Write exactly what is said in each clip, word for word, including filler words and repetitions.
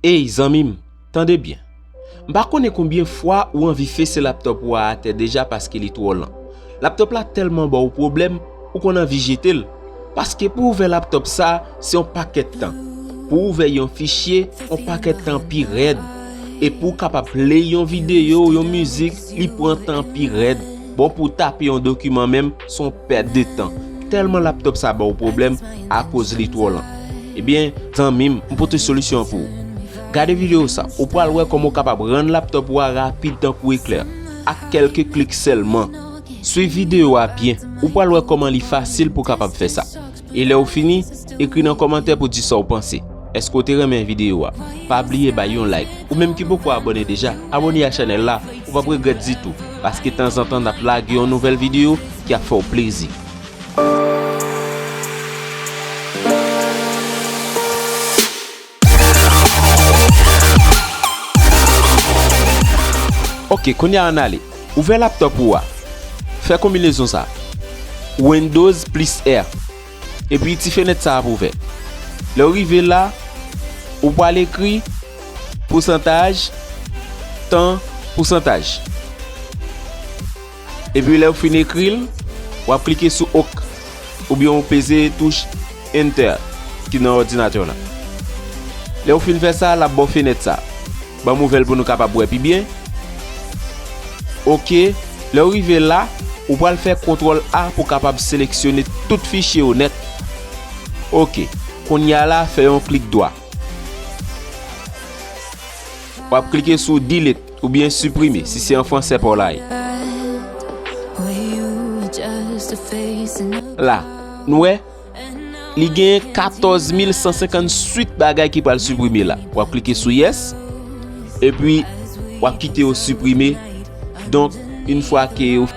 Ey, zanmi m, tande byen. M pa konnen konbyen fwa ou anvi fese laptòp ou a atè deja paske li twò lan. Laptòp la tèlman ba w pwoblèm, ou konn anvi jete l. Paske pou ouvè laptòp sa, se yon pakèt tan. Pou ouvè yon fichye, yon pakèt tan pi rèd. E pou w kapab play yon videyo, yon mizik, li pran tan pi rèd. Bon, pou w tape yon dokiman menm, se yon pèt de tan. Tèlman laptòp sa ba w pwoblèm akoz li twò lan. Ebyen, zanmi m, m pote solisyon an pou ou. Gade videyo sa, ou pral wè kòman w kapab rann laptòp ou a rapid tankou eklè, ak kèlke klik sèlman. Swiv videyo a byen, ou pral wè kòman li fasil pou w kapab fè sa. E lè w fini, ekri nan kòmantè pou di sa w panse. Èske w te renmen videyo a? Pa bliye bay yon like. Ou menm ki poko abòne deja, abòne a chanèl la, ou p ap regrèt ditou, paske tanzantan n ap lage yon nouvèl videyo ki ap fè w plezi. Ok, kounye a ann ale. Ouvè laptòp ou a. Fè konbinezon sa. Windows plis R. Epi ti fenèt sa ap ouvè. Lè w rive la, ou pral ekri pousantaj, tan, pousantaj. Epi lè w fin ekri l, w ap klike sou ok, oubyen w peze touch Enter ki nan òdinatè w la. Lè w fin fè sa, l ap ba w fenèt sa. Ban m ouvè l pou nou kapab wè pi byen. Ok, lè w rive la, ou pral fè kontwòl A pou w kapab seleksyone tout fichye yo nèt. Ok, kounye a la, fè yon klik dwa. W ap klike sou Delete oubyen Siprime, si se an fransè pa w la ye. La, nou wè, li gen katòz mil san senkantuit bagay ki pral siprime la. W ap klike sou Yes, epi w ap kite yo siprime. Donk, yon fwa ke yo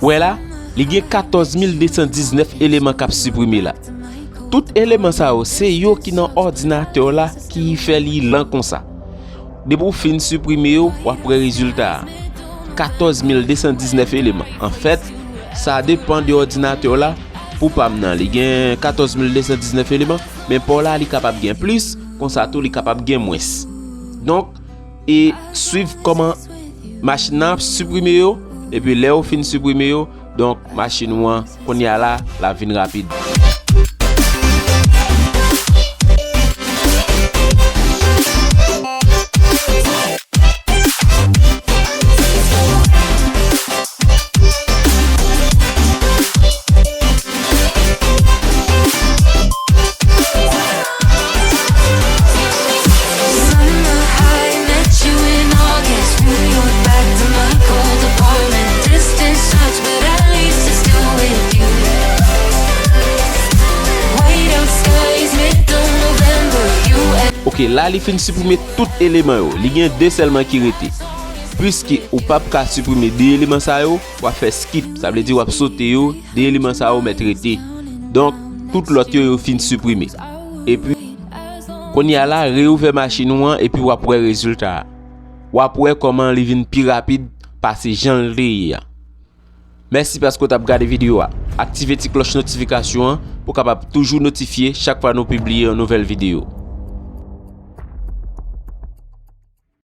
wè la, li gen katòz mil de san diznèf eleman k ap siprime la. Tout eleman sa yo, se yo ki nan òdinatè w la ki fè li lan konsa. Depi w fin siprime yo, w ap wè rezilta a. Katòz mil de san diznèf eleman. Anfèt, sa depann de òdinatè w la. Pou pa m nan, li gen katòz mil de san diznèf eleman, men pa w la, li kapab gen plis, konsa tou, li kapab gen mwens. Donk, e swiv kòman machin nan ap siprime yo, epi lè w fin siprime yo, donk, machin ou an, kounye a la, l ap vin rapid. Ok, la li fin siprime tout eleman yo. Li gen de sèlman ki rete. Piske ou p ap ka siprime de eleman sa yo, w ap fè skip. Sa vle di w ap sote yo, de eleman sa yo mèt rete. Donk, tout lòt yo, yo fin siprime. Epi, kounye a la, reouvè machin ou an epi w ap wè rezilta a. W ap wè kòman li vin pi rapid pase jan l te ye a. Mèsi paske w t ap gade videyo a. Aktive ti klòch notifikasyon an pou w kapab toujou notifye chak fwa nou pibliye yon nouvèl videyo.